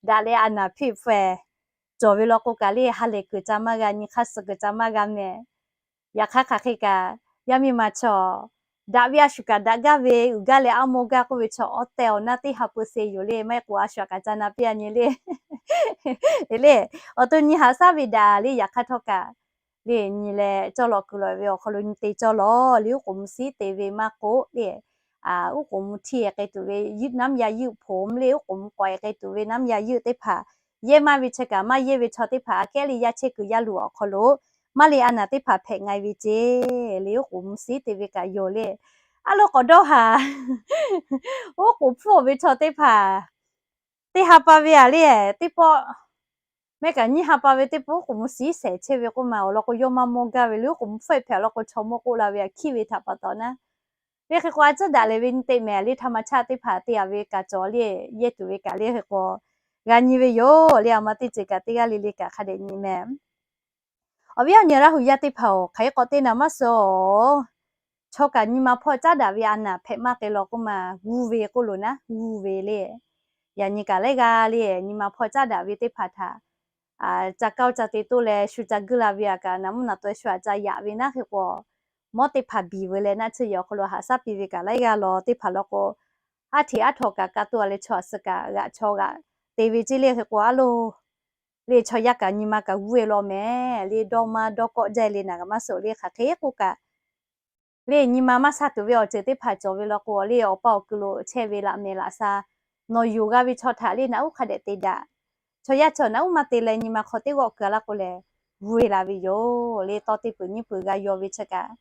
daꞈ leh a naˍ hpiˇ hpfuhˇ cawˬ ve law k'o kaꞈ le ha lehˬ kuiˬ ca maˇ g'a, nyi hk'aˇ suh kuiˬ ca maˇ g'a mehˍ. Yaꞈ hk'aˇ hk'aˬ hk'e kaꞈ, yaˇ miˇ ma chaw daꞈ ve a shu kaꞈ daꞈ gaˇ ve, uiˍ gaˇ leh aˉ mawˇ gaˇ k'oˆ ve chaw awˬ tehˬ awˬ na teˇ ha peu se yoˬ le. Maˇ heˆ k'o a shu kaꞈ ca na piˇ-a nyi le. Le, awˬ to nyi haꞈ shaˉ ve daꞈ le. Yaꞈ hk'aˇ htawˇ kaꞈ le nyi leh cawˇ lawꞈ kuiˬ lawꞈ ve awˬ hk'aw lo nyi te cawˇ lawˬ le. Oˉ k'oˍ mvuh siˉ te ve maˇ k'oˆ le, oˉ k'oˍ mvuh htiˇ-e k'ai tuˬ ve naˉ yaˇ yeuˆ hpoˍ mvuh le, oˉ k'oˍ mvuh k'awꞈ-e k'ai tuˬ ve naˉ yaˇ yeuˆ teˇ hpaˍ yehˇ maˇ ve chi kaꞈ maˇ yehˇ ve chaw teˇ hpaˍ aꞈ kehˉ le yaˇ chehˇ kuiˬ yaˇ luˬ awˬ hk'aw lo maˇ le a naˍ teˇ hpaˍ hpehꞈ nga-e ve ceˇ le. Oˉ k'oˍ mvuh siˉ te ve kaꞈ yoˬ le. A lo k'awꞈ dawˇ haˍ. Oˉ k'oˍ hpfuhˇ ve chaw teˇ hpaˍ teˇ ha pa ve a le, teˇ pawˆ mehˆ kaꞈ nyiˇ ha pa ve teˇ pawˆ oˉ k'oˍ mvuh siˉ shehˍ chehˇ ve k'oˆ ma awˬ lawn k'o yawˇ maˇ mawˇ gaˇ ve le. Oˉ k'oˍ mvuh hpfuhˇ-e hpehꞈ awˬ lawn k'o chaw mawˇ k'oˆ la ve a hkiˇ ve htaꞈ pa taw naˉ. Le hk'e k'o a ciˉ daꞈ lehˬ ve nyi te mehˍ le. Htaˇ ma chaˇ teˇ hpaˍ te-a ve kaꞈ cawˬ le, yehˇ tuˬ ve kaꞈ le. Hk'e k'o g'a nyi ve yoˬ le. A ma teˇ ceuˬ kaꞈ teˇ g'aˇ le le kaꞈ hk'a dehꞈ nyi mehˍ. Awˬ viˉ awˬ nyi Laˇ hu yaˇ teˇ hpaˍ-oˬ, hk'aˬ hk'e k'awꞈ te naˍ maˇ suh-oˬ. Chaw kaꞈ nyi ma hpawˇ caˉ daꞈ ve a naˍ hpehꞈ maˇ k'ai law k'oˆ ma, g'uˇ ve k'oˆ lo naˉ, g'uˇ ve le. Yaꞈ nyi kaꞈ laiˉ g'aˇ le, nyi ma hpawˇ caˉ daꞈ ve teˇ hpaˍ htaꞈ ca kaˇ-oˆ ca te toˆ leh shu ca guˇ la ve a kaꞈ naˍ mvuhˇ naˍ taweh shu aꞈ ca yaꞈ ve naˉ. Hk'e k'o mawˇ teˇ hpaˍ biˬ veu leh naˆ tsuhˇ yehˬ awˬ hk'aw lo haꞈ shaˉ piˇ ve kaꞈ laiˉ g'aˇ law teˇ hpaˍ law k'o, aˉ hteꞈ aˉ htaw kaꞈ ka toˆ-a leh chaw aꞈ suh kaꞈ g'aꞈ chaw g'aꞈ te ve ceˇ le. Hk'e k'o a lo le chaw yaˇ kaꞈ nyi ma kaꞈ g'uˇ-e law mehˍ le. Dawˇ maˇ dawˇ kawˆ jaˇ le naˍ kaꞈ maˇ suh le. Hk'aˬ hk'e k'oˆ kaꞈ le nyi ma maˇ sha tuˬ ve awˬ ceuˬ teˇ hpaˍ cawˬ ve law k'o le awˬ pa awˬ kuiˬ lo chehˇ ve laꞈ mehˍ laꞈ sha nawˬ yonˍ g'a ve chaw htaꞈ le naꞈ uˉ hk'a dehꞈ te daꞈ. Chaw yaˇ chaw naꞈ uˉ maˇ te leh nyi ma hk'aw teˇ g'awˆ keu-a laˇ k'o lehˬ, g'uˇ-e la ve yoˬ le. Tawˇ teˇ peuˬ nyiˇ peuˬ g'a yaw ve chi kaꞈ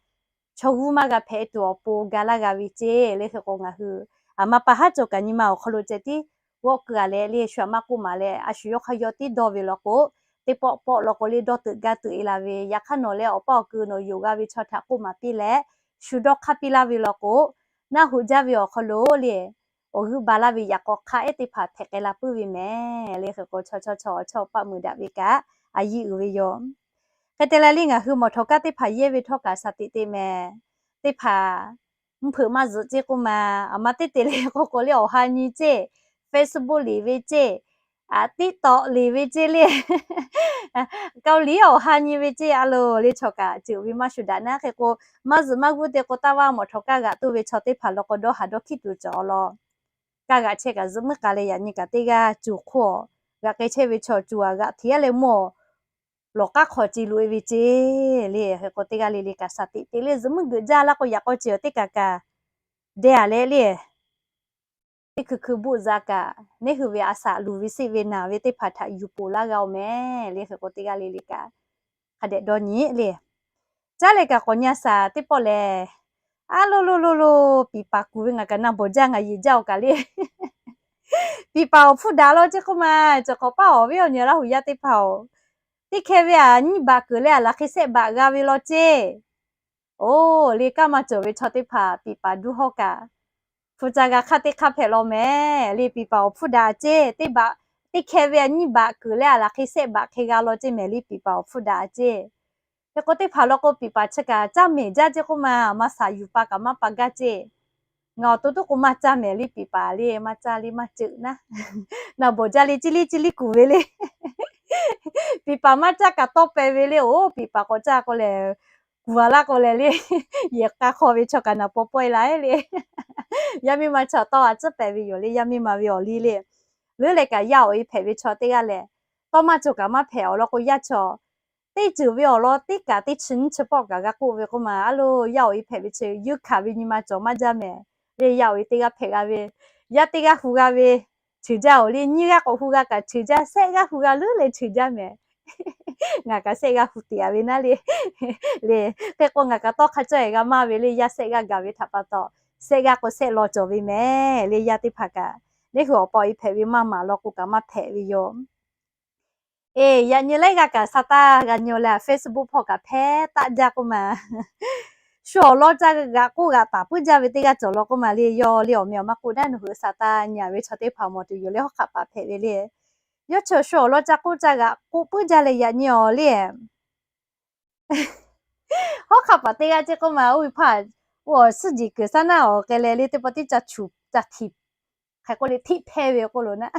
chaw g'uˇ maˇ g'a hpehꞈ tuˬ awˬ pon ga laˇ g'a ve ceˇ le. Hk'e k'o ngaˬ hui aˬ ma pa haˉ cawˬ kaꞈ nyi ma awˬ hk'aw lo ceh tiˉ g'awˆ keu-a leh le shu aꞈ maˇ k'oˆ maˍ leh a shu yawˇ hk'aˇ yawˇ tiˉ dawˇ ve law k'o, teˇ pawˆ pawˆ law k'o le dawˇ teuꞈ gaˇ teuꞈ-e la ve. Yaꞈ hk'aˇ nawˬ leh awˬ pa awˬ kuiˬ nawˬ yonˍ g'a ve chaw htaꞈ k'oˆ maˍ piˇ leh shu dawˇ hk'aˇ piˇ laˇ ve law k'o, naˆ hoꞈ jaˇ ve awˬ hk'aw lo le awˬ g'euˆ ba laˇ ve yaꞈ k'aw hk'a ehˉ teˇ hpaˍ hpehꞈ k'ai la puiˉ ve mehˍ le. Hk'e k'o chaw chaw chaw chaw paˆ meuˍ daꞈ ve kaꞈ a yiˇ uiˍ ve yoˬ. Hk'e te leh le ngaˬ hui mawˬ htawꞈ kaˇ teˇ hpaˍ yehˇ ve htawˇ kaꞈ shaˍ tiꞈ te mehˍ. Teˇ hpaˍ mvuhˇ hpeuꞈ maˇ zuhꞈ ceˇ k'oˆ ma, aˬ ma teˇ te le k'oˆ k'o le awˬ ha nyi ceˇ, Facebook liꞈ ve ceˇ, TikTok liꞈ ve ceˇ le, Kaoˇliˍ awˬ ha nyi ve ceˇ a lo le chaw kaꞈ ceuˬ ve maˇ shu daꞈ naˉ. Hk'e k'o maˇ zuhꞈ maˇ g'uˇ te k'o taˇ vaˇ mawˬ htawꞈ kaˇ g'aꞈ toˆ ve chaw teˇ hpaˍ law k'o dawˇ haˍ dawˇ hkiˉ tuˬ cawˬ law. Kaˇ g'aꞈ chehˇ kaꞈ zuhꞈ meuˇ k'a leh yaꞈ nyi kaꞈ teˇ g'aˇ cuˬ hk'oˆ g'aꞈ k'ai chehˇ ve chaw cuˬ aꞈ g'aꞈ hteꞈ yaˇ leh mawˇ lawˬ k'aˉ hk'aw ce loꞈ-e ve ceˇ le. Hk'e k'o teˇ g'aˇ le le kaꞈ shaˍ tiꞈ te le zuhꞈ meuˇ geuꞈ jaˇ laˇ k'o yaꞈ k'aw ce awˬ teˇ kaꞈ kaꞈ deh-a leh le teˇ hkui hkui buˆ za kaꞈ neˇ hui ve a shaꞈ luˬ ve seˆ ve naˬ ve teˇ hpaˍ htaꞈ yuˬ poˬ laˇ g'a-oˬ mehˍ le. Hk'e k'o teˇ g'aˇ le le kaꞈ hk'a dehꞈ dawˇ nyi le. Caˉ leh kaꞈ k'awꞈ nyi a shaˍ teˇ pawˆ lehˬ, a lo lo lo lo, piˍ paˍ kuˬ ve ngaˬ kaꞈ na bawˬ jaˇ ngaˬ yeˬ jaˇ-oˬ kaꞈ le. Piˍ paˍ awˬ hpfuhˇ daꞈ law ceˇ k'oˆ ma, cawˬ k'awꞈ paˇ awˬ viˉ awˬ nyi Laˇ hu yaˇ teˇ hpaˍ-oˬ, teˇ hkeh ve aꞈ nyiˇ baꞈ keunˍ leh aˬ laˬ hk'e shehˆ baꞈ g'a ve law ceˇ. Oˬ, le kaˇ maˇ cawˬ ve chaw teˇ hpaˍ piˍ paˍ duˇ hawˉ kaꞈ, hpu ca g'a hk'aˇ teˇ hk'aˇ hpehꞈ law mehˍ le. Piˍ paˍ awˬ hpfuhˇ daꞈ ceˇ, teˇ baꞈ, teˇ hkeh ve aꞈ nyiˇ baꞈ keunˍ leh aˬ laˬ hk'e shehˆ baꞈ hk'e g'a law ceˇ mehˍ le. Piˍ paˍ awˬ hpfuhˇ daꞈ ceˇ. Hk'e k'o teˇ hpaˍ law k'o piˍ paˍ chi kaꞈ caˇ mehˍ jaˇ ceˇ k'oˆ ma, maˇ shaˍ yuˬ pa kaꞈ maˇ pa gaˇ ceˇ. Ngaˬ awˬ to tuˉ k'o maˇ caˇ mehˍ le piˍ paˍ le, maˇ caˇ le maˇ ceuꞈ naˉ. Naˬ bawˬ jaˇ le ciˇ liˇ ciˇ liˇ kuˬ ve le. Piˍ paˍ maˇ caˇ kaꞈ tawˇ peh ve le. Oˬ, piˍ paˍ k'awꞈ caˇ k'o lehˬ, kuˬ a laˇ k'o lehˬ le, yehˬ k'a hk'aw ve chaw kaꞈ naˬ paw pawehˇ la le. Yaˇ miˇ ma chaw tawˇ a tcuhˉ pehˍ ve yoˬ le. Yaˇ miˇ ma ve awˬ liˇ le, leuˉ leh kaꞈ yaˇ awˬ e hpehꞈ ve chaw teˇ g'aˇ lehˬ, tawˇ maˇ cawˬ kaꞈ maˇ hpehꞈ awˬ lawn k'o yaˇ chaw teˇ ceuˬ ve awˬ lawn teˇ kaꞈ teˇ chi nyiˇ chi pawˆ kaꞈ g'a k'oˆ ve k'oˆ ma, a lo yaˇ awˬ e hpehꞈ ve chi yeuˇ hkanˍ ve nyi ma cawˬ maˇ jaˇ mehˍ le. Yaˇ awˬ e teˇ g'aˇ hpehꞈ g'a ve, yaˇ teˇ g'aˇ hu g'a ve ceuˬ jaˇ oˬ le. Nyiˇ g'aˇ k'awꞈ hu g'a kaꞈ ceuˬ jaˇ, shehˆ g'aˇ hu g'a leuˉ leh ceuˬ jaˇ mehˍ. Ngaˬ kaꞈ shehˆ g'aˇ hu tiꞈ a ve naˉ le. Le, hk'e k'o ngaˬ kaꞈ tawˇ hk'a cawˇ-e g'a maˇ ve le. Yaˇ shehˆ g'aˇ gaˬ ve htaꞈ pa taw, shehˆ g'aˇ k'o shehˆ law cawˬ ve mehˍ le. Yaˇ teˇ hpaˍ kaꞈ neˇ hui awˬ pa awˬ e hpehꞈ ve maˇ maˍ law k'o kaꞈ maˇ hpehꞈ ve yoˬ. Eˬ, yaꞈ nyi laiˉ g'aˇ kaꞈ sa taˇ g'a nyi leh, Facebook hpawˇ kaꞈ hpehˇ taˆ jaˇ k'oˆ ma. Shu awˬ lawn ca g'aꞈ k'oˆ g'aꞈ taˍ puiˉ jaˇ ve teˇ g'aˇ cawˬ law k'oˆ ma le. Yawˇ le awˬ meh awˬ ma k'oˆ naˉ, nawˬ hui sa taˇ nyi ve chaw teˇ hpaˍ mawˬ tuˬ yoˬ le, hawˉ hk'aˆ paˍ hpehꞈ ve le. Yawˇ chi shu awˬ lawn ca k'oˆ ca g'aꞈ k'oˆ puiˉ jaˇ leh yaꞈ nyi awˬ le hawˉ hk'aˆ paˍ teˇ g'aˇ ceˇ k'oˆ ma, oˇ ve hpaˇ, oˇ awˬ suhˉ jeˬ kuiˬ saˉ naˆ awˬ k'ai leh le teˇ pawˆ teˇ ca chuˬ ca htiꞈ hk'e k'oˆ le, htiˆ hpehˇ ve k'oˆ lo naˆ.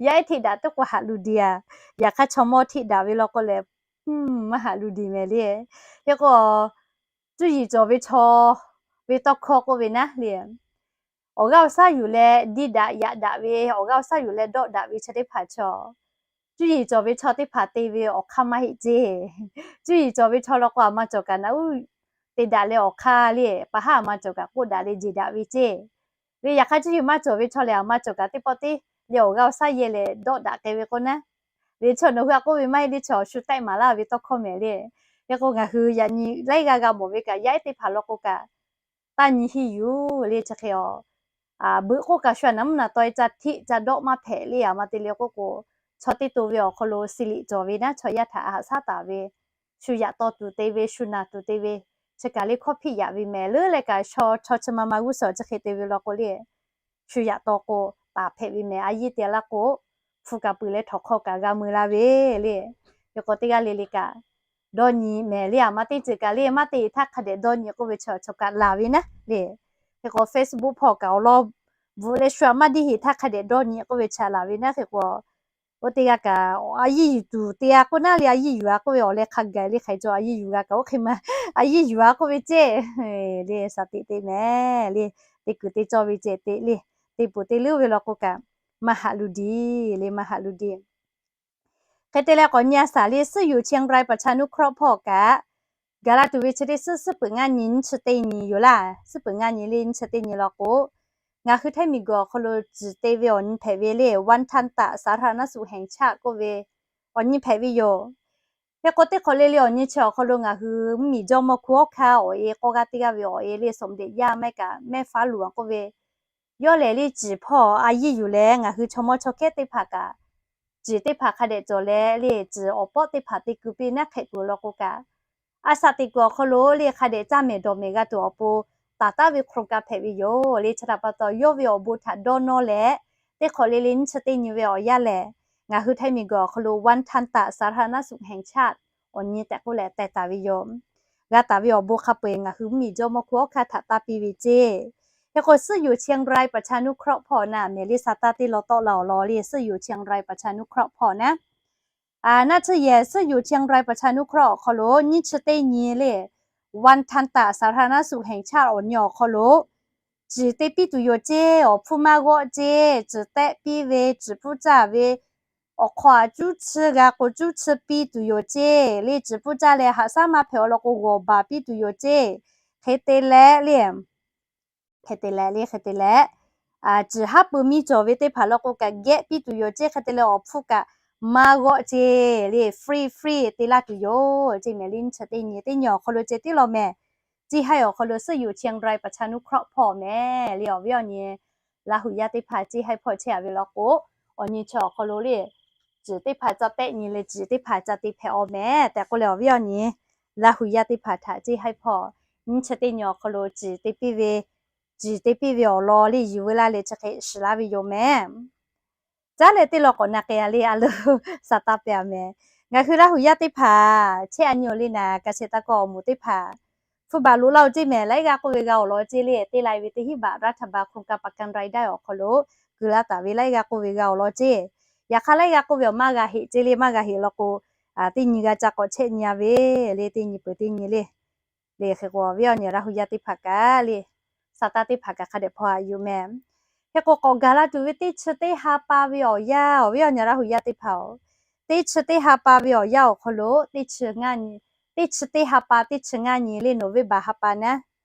Yaˇ ehˉ htiˆ daꞈ teˇ k'o haꞈ luˬ diˬ a. Yaꞈ hk'aˇ chaw mawˇ htiˆ daꞈ ve law k'o lehˬ, maˇ haꞈ luˬ diˬ mehˍ le. Hk'e k'o, cuˇ yiˍ cawˬ ve chaw ve tawˇ hkawˇ k'oˆ ve naˉ le, awˬ g'aˇ awˬ shaˉ yuˬ leh diˇ daꞈ yaꞈ daꞈ ve, awˬ g'aˇ awˬ shaˉ yuˬ leh dawˆ daꞈ ve chaw teˇ hpaˍ chaw, cuˇ yiˍ cawˬ ve chaw teˇ hpaˍ te ve awˬ hk'aˇ maˇ heˆ ceˇ. Cuˇ yiˍ cawˬ ve chaw law k'o, aˬ ma cawˬ kaꞈ naꞈ uˉ te daꞈ leh awˬ hk'aˇ le, pa haˉ aˬ ma cawˬ kaꞈ k'oˆ daꞈ leh jeˬ daꞈ ve ceˇ. Ve yaꞈ hk'aˇ cuˇ yiˍ maˇ cawˬ ve chaw lehˬ, aˬ ma cawˬ kaꞈ teˇ pawˆ teˇ le awˬ g'aˇ awˬ shaˉ yehˇ leh dawˆ daꞈ k'ai ve k'o naˉ, ve chaw nawˬ hui a k'oˆ ve maˇ heˆ le, chaw shu tehˆ maˍ laˇ ve tawˇ hkawˇ mehˍ le. Hk'e k'o, ngaˬ hui yaꞈ nyi laiˉ g'aˇ g'a mawˬ ve kaꞈ yaˇ ehˉ teˇ hpaˍ law k'o kaꞈ taˇ nyi hiˇ yuˬ le. Chi hk'e a, beuꞈ k'oˆ kaꞈ shu a naˍ mvuhˇ naˍ taw e ca htiˆ ca dawˆ maˇ hpehꞈ le. Aˬ ma te le k'oˆ k'o, chaw teˇ to ve awˬ hk'aw lo siˍ liꞈ cawˬ ve naˉ, chaw yaˇ htaꞈ haꞈ shaˉ taˍ ve, shu yaꞈ taw tuˬ te ve, shu naˬ tuˬ te ve, chi kaꞈ le hkawˇ hpiˆ yaꞈ ve mehˍ leuˉ leh kaꞈ, chaw chaw chi ma ma g'uˇ suhˍ chi hk'e te ve law k'o le, shu yaꞈ taw k'o taˍ hpehꞈ ve mehˍ. A yiˇ te laˇ k'o, hpu kaꞈ peuˬ leh htawnˍ hk'aw kaꞈ g'a mui la ve le. Hk'e k'o, teˇ g'aˇ le le kaꞈ dawˇ nyi mehˍ le. Aˬ ma teˇ ceuˬ kaꞈ le maˇ te htaˇ hk'a dehꞈ dawˇ nyi k'oˆ ve chaw chaw kaꞈ laˬ ve naˉ le. Hk'e k'o, Facebook hpawˇ kaꞈ awˬ lawn bvuhꞈ leh shu aꞈ maˇ diˇ heˍ htaˇ hk'a dehꞈ dawˇ nyi k'oˆ ve chaw laˬ ve naˉ. Hk'e k'o, oˇ teˇ g'aˇ kaꞈ a yiˇ yuˬ tuˬ te a k'oˆ naˉ le, a yiˇ yuˬ a k'oˆ ve awˬ leh hk'a gaˬ le, hk'aˬ hk'e cawˬ a yiˇ yuˬ g'a kaꞈ oˇ hk'e ma, a yiˇ yuˬ a k'oˆ ve ceˇ le, shaˍ teꞈ te mehˍ le. Teˇ kuiˬ teˇ cawˇ ve ceh te le, teˇ puˍ teˇ leuˉ ve law k'o kaꞈ maˇ haꞈ luˬ diˬ le, maˇ haꞈ luˬ diˬ. Hk'e te leh k'awꞈ nyi a shaˍ le, ซื่ออยู่เชียงรายประชานุเคราะห์ hpawˇ kaꞈ gaˬ la tuˬ ve chi teˇ suhˉ suhˉ peuˬ ngaˇ nyi nyiˇ chi teˇ nyi yoˬ laˇ. Suhˉ peuˬ ngaˇ nyi le nyiˇ chi teˇ nyi law k'o, ngaˬ hui htaiˇ miˬ guiˬ awˬ hk'aw lo ciˬ te ve awˬ nyi hpehꞈ ve le, วันทันตะสาธารณสุขแห่งชาติ k'oˆ ve awˬ nyi hpehꞈ ve yoˬ. Hk'e k'o, teˇ hk'awꞈ le le awˬ nyi chi awˬ hk'aw lo ngaˬ hui mvuhˇmiˬ jawˇmawˇ hku awˉ hkanˇ awˬ e k'awˇ g'aˇ teˇ g'aˇ ve awˬ e le, สมเด็จย่า maˇ heˆ kaꞈ แม่ฟ้าหลวง k'oˆ ve yawˇ lehˬ le ciˬ hpawˇ a yiˇ yuˬ leh ngaˬ hui chaw mawˇ chaw kehˉ teˇ hpaˍ kaꞈ ciˬ teˇ hpaˍ hk'a dehꞈ cawˬ leh le, ciˬ awˬ pawˆ teˇ hpaˍ te kuiˬ piˇ naˉ hk'ehꞈ kuiˬ law k'o kaꞈ, a shaꞈ teꞈ kuiˬ awˬ hk'aw lo le hk'a dehꞈ caˇ mehˍ dawˬ mehˍ g'a tuˬ awˬ pon taˍ taˍ ve โครงการ hpehꞈ ve yoˬ le. Chi htaꞈ pa taw, yawˇ ve awˬ bon htaꞈ dawˇ nawˇ leh, teˇ hk'awꞈ le le nyiˇ chi teˇ nyi ve awˬ yanˇ lehˬ, ngaˬ hui htaiˇ miˬ guiˬ awˬ hk'aw lo วันทันตะสาธารณสุขแห่งชาติ awˬ nyi tehꞈ k'oˆ leh teh taˍ ve yoˬ. G'a taˍ ve awˬ bon hk'a peu-eˬ ngaˬ hui mvuhˇmiˬ jawˇmawˇ hku awˉ hkanˇ htaꞈ taˇ piˇ ve ceˇ. Hk'e k'o, ซื่ออยู่เชียงรายประชานุเคราะห์ hpawˇ naˉ mehˍ le, sa taˇ teˇ law tawˆ la awˬ lawn le, ซื่ออยู่เชียงรายประชานุเคราะห์ hpawˇ naˉ. Naˆ tsuhˇ yehˬ ซื่ออยู่เชียงรายประชานุเคราะห์ awˬ hk'aw lo nyiˇ chi teˇ nyi le, วันทันตะสาธารณสุขแห่งชาติ awˬ nyi awˬ hk'aw lo ciˬ te piˇ tuˬ yoˬ ceˇ. Awˬ hpfuhˇ maˇ g'awˆ ceˇ. Ciˬ tehˆ piˇ ve, ciˬ pfuhˇ caˇ ve awˬ hk'aw aꞈ cuˉ chi g'a k'o cuˉ chi piˇ tuˬ yoˬ ceˇ le. Ciˬ pfuhˇ caˇ leh haꞈ shaˉ maˇ hpehꞈ awˬ lawn k'o g'awˬ baˬ piˇ tuˬ yoˬ ceˇ. Hk'e te leh le, hk'e te leh le, hk'e te leh, ciˬ haˉ pui miˇ cawˬ ve teˇ hpaˍ law k'o kaꞈ gehˆ piˇ tuˬ yoˬ ceˇ. Hk'e te leh awˬ hpfuhˇ kaꞈ maˇ g'awˆ ceˇ le, free free te laˇ tuˬ yoˬ ceˇ mehˍ le. Nyiˇ chi teˇ nyi teˇ nyi awˬ hk'aw lo ceh tiˉ law mehˍ. Ceˇ haiˇ awˬ hk'aw lo ซื่ออยู่เชียงรายประชานุเคราะห์ hpawˇ mehˍ le. Awˬ viˉ awˬ nyi, Laˇ huˍ yaˇ teˇ hpaˍ ceˇ haiˇ hpawˇ chehˇ a ve law k'o, awˬ nyi chi awˬ hk'aw lo le, ciˬ teˇ hpaˍ ca tehˆ nyi leh ciˬ teˇ hpaˍ ca te hpehꞈ awˬ mehˍ tehꞈ k'oˆ leh, awˬ viˉ awˬ nyi, Laˇ huˍ yaˇ teˇ hpaˍ htaꞈ ceˇ haiˇ hpawˇ nyiˇ chi teˇ nyi awˬ hk'aw lo ciˬ te piˇ ve, ciˬ te piˇ ve awˬ lawn le yuˬ veu laˇ leh chi hk'e shiˍ laˇ ve yoˬ mehˍ. Caˉ leh teˇ law k'awꞈ na k'ai a le, a lo sa taˇ pehˍ a mehˍ. Ngaˬ hui Laˇ huˍ yaˇ teˇ hpaˍ chehˇ a nyi awˬ le naˍ, ka shehˍ taˇ kawˆ awˬ moˍ teˇ hpaˍ hpfuhˇ baˬ loꞈ laˇ-oˬ ceˇ mehˍ. Laiˉ g'aˇ k'oˆ ve g'a awˬ lawn ceˇ le, teˇ lai ve teˇ hinˉ baꞈ รัฐบาล โครงการประกันรายได้ awˬ hk'aw lo kuˬ laˇ taˍ ve laiˉ g'aˇ k'oˆ ve g'a awˬ lawn ceˇ. Yaꞈ hk'aˇ laiˉ g'aˇ k'oˆ ve awˬ maˇ g'a heꞈ ceˇ le, maˇ g'a heꞈ law k'o, teˇ nyi g'a ca k'awꞈ chehˇ nyi a ve le, teˇ nyi peuˬ teˇ nyi le. Le hk'e k'o, awˬ viˉ awˬ nyi Laˇ huˍ yaˇ teˇ hpaˍ kaꞈ le, sa taˇ teˇ hpaˍ kaꞈ hk'a dehꞈ hpaw haꞈ yuˬ mehˍ. Hk'e k'o, k'awꞈ gaˬ la tuˬ ve teˇ chi teˇ ha pa ve awˬ yanˇ, awˬ viˉ awˬ nyi Laˇ huˍ yaˇ teˇ hpaˍ-oˬ, teˇ chi teˇ ha pa ve awˬ yanˇ awˬ hk'aw lo teˇ chi ngaˇ nyi, teˇ chi teˇ ha pa teˇ chi ngaˇ nyi le, November ha pa naˉ,